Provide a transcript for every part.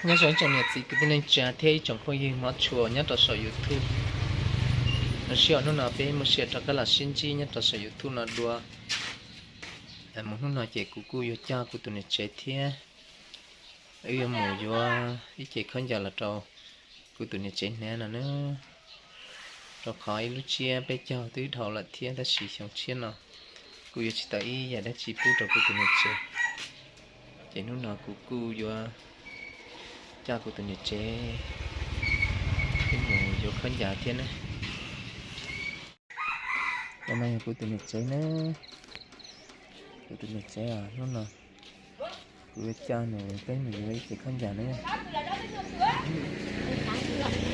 Nyob zoo ib tsoom niam txiv kwv tij neej tsa thiab ib tsoom phooj ywg hmov tshua nyob rau saum YouTube. Zoo siab uas hnub no peb muaj sij hawm rov qab los sib ntsib nyob rau saum YouTube no dua. Mus hnub no ces kuv kuj yuav coj kuv tus niam tsev thiab wb yuav mus yuav ib ce khaub ncaws los rau kuv tus niam tsev hnav no na. Rau qhov ib lub tsiab peb caug twb dhau lawm thiab tab sis xyoo tshiab no kuj yuav tsis tau ib yam dab tsi pub rau kuv tus niam tsev. Ces hnub no kuv kuj yuav coj kuv tus niam tsev wb mus yuav khaub ncaws thiab na. Cov no yog kuv tus niam tsev na. Kuv tus niam tsev os, hnub no kuv yuav coj nws peb mus yuav ib ce khaub ncaws na.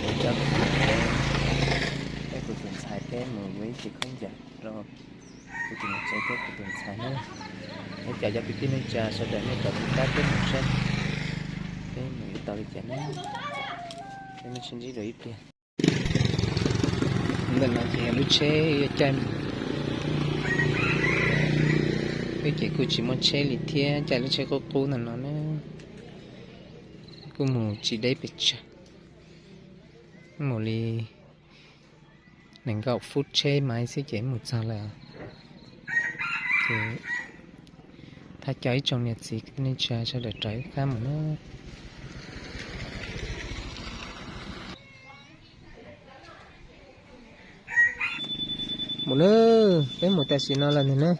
Kuv coj kuv tus niam tsev thiab kuv tus ntxhais peb mus yuav ib ce khaub ncaws rau kuv tus niam tsev thiab kuv tus ntxhais na. Thov caw cov kwv tij neej tsa sawv daws nej rov mus pab peb mus saib, peb mus yuav tau li cas na. Peb mam sib ntsib dua ib pliag. Ntawm no ces yog lub tsheb yuav caij mus, wb ces kuj tsis muaj tsheb li thiab, caij lub tsheb qub qub ntawm no na, kuj mus tsis deb pes tsawg, mus li nees nkaum feeb tsheb mas xwb ces mus txog lawm. Ces thov caw ib tsoom niam txiv kwv tij neej tsa sawv daws rov qab mus na. Mus nawb, peb mus tam sim no lawm ntag na.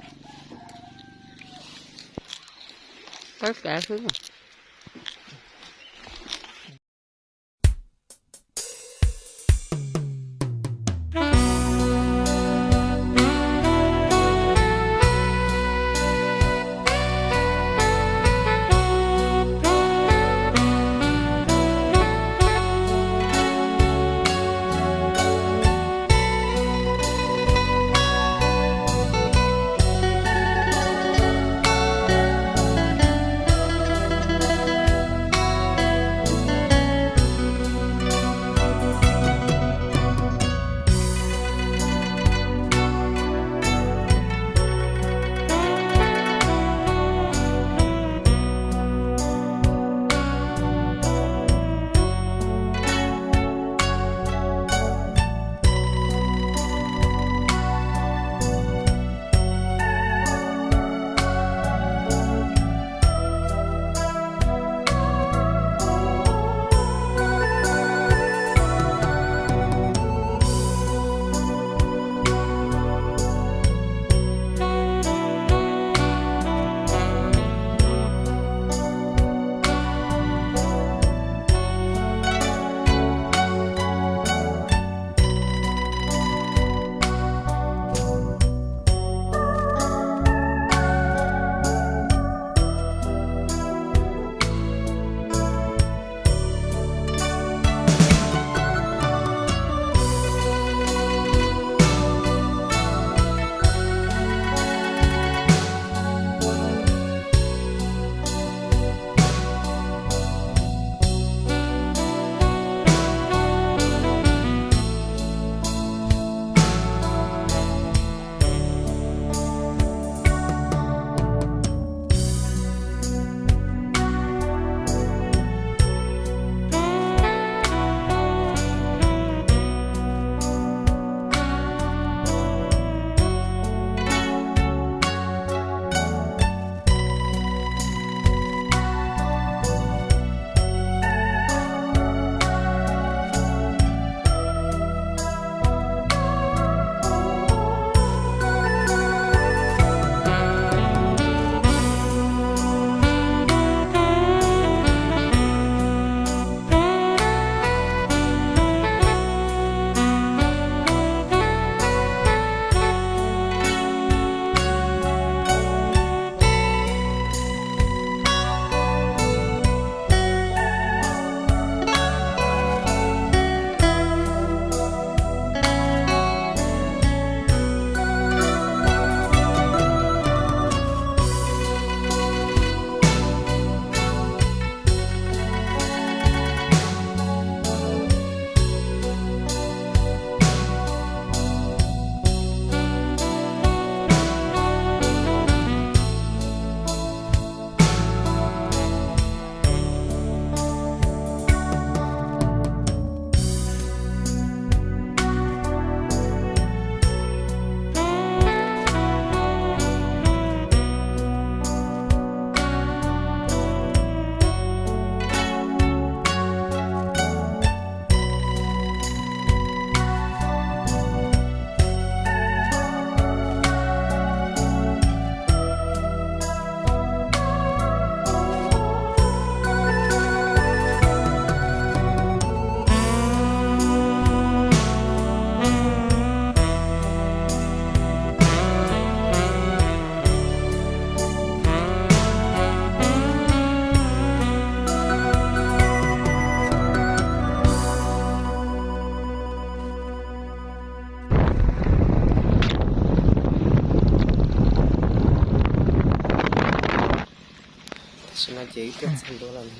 Ces wb tuaj txog ntua lawm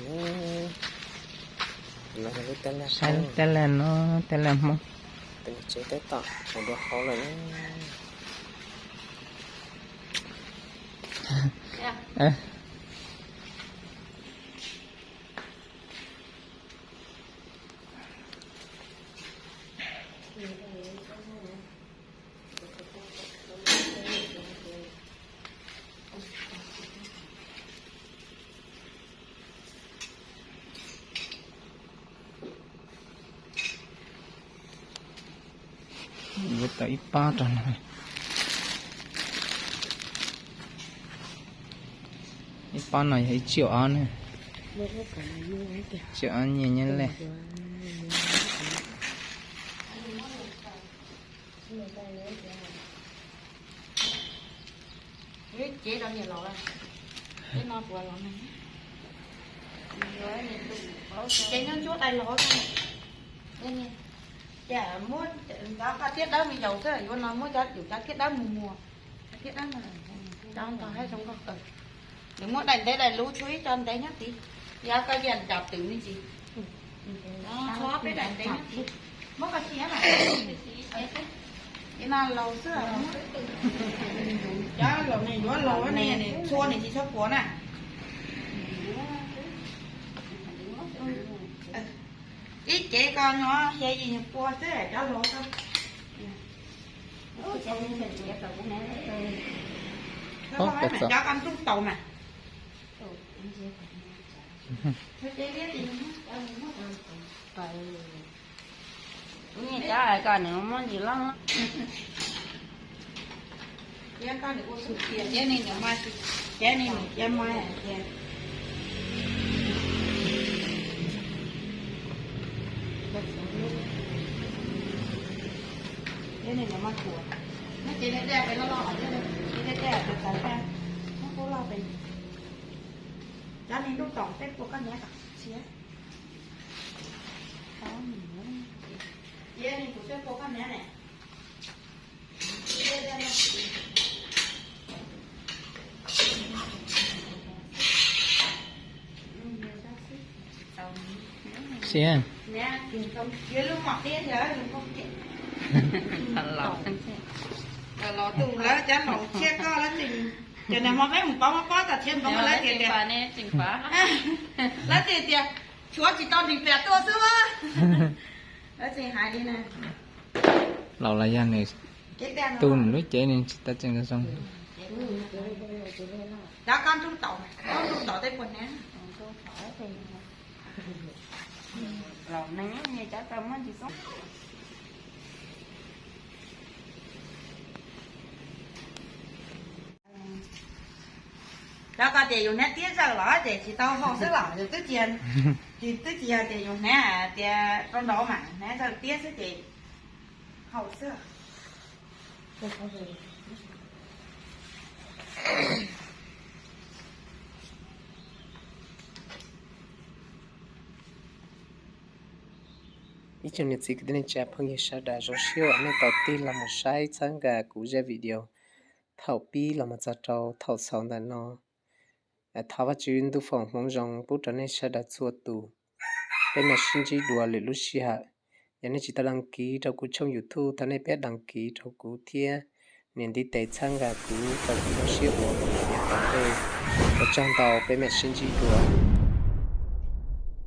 na. Saib lub tab laj no, tab laj Hmoob. Tsev tab tom mus dua hauv lawm na. Yuav tau ib pab rau no. Ib pab no yog ib tsiaj ob ne. Tsiaj ob nyiaj nyob lej. Cev rau niam laus, ces nyob ncuab dais los, ces muab cov koj thiab dawb me yaus xwb, yuav no muab cov yus cov thiab dawb mus muag, thiab dawb cov ntog haib zoo nkauj. Nws muab daim ntev daim luv tshuav ib co ntev nyob tid, yog koj yeej ncav twm me ntsis. Tshuav peb daim ntev nyob tid, muab koj cia na. Ces no laus xwb, cov laus ne yuav laus ne, txhua ne tsis txhob puas na. Ib cev ko no xya yim nyuag pua xwb cov laus ko. Cov ko ntuj taus mas. Kuv nyiam cov ko nws muab ntsis loj. Cov ni nws cia ma, cov ni nws ma kuam, no ces nws dej pem loj loj, dej dej pem txawv, muab kub loj pem. Cov ni ntuj taus tej puas koj niam kom txhiab. Cia ni kuv coj puas koj niam ne. Xiab. Los tus lawv cov laus thiab koj lawv tseem, cov niag hmo peb mus pauv mab pob tas thiab npoo lawv tias, lawv tias tias tshuav tsis tau nws pem tuaj xwb. Lawv tseem hais li na. Laus los yog nws tu nws lub cev nws tsis tau tseem zoo. Cov koj ntuj taus, koj ntuj taus tej puas hniav. Los neeg cov tau muab ntsis xoob. Cov ko tias yus hniav tiab zawj los ces tsis tau haus xwb los, yus twb tsis, twb tsis yog tias yus hniav tias rau nraud mas hniav zawj tiab xwb ces haus xwb. Ib tsoom niam txiv kwv tij neej tsa phooj ywg sawv daws, zoo siab uas nej tau tig los mus saib txhawb nqa kuv zaj video thaum pib los mus txog rau thaum xaus ntawm no. Thov Vajtswv ntuj foom hmoov zoo pub rau nej sawv daws txhua tus. Peb mam sib ntsib dua lwm lub sij hawm. Yog nej tsis tau đăng ký rau kuv tshooj YouTube, thov nej pab đăng ký rau kuv thiab nias ntiv tes txhawb nqa kuv kom kuv lub siab ua kom ntej. Ua tsaug ntau, peb mam sib ntsib dua.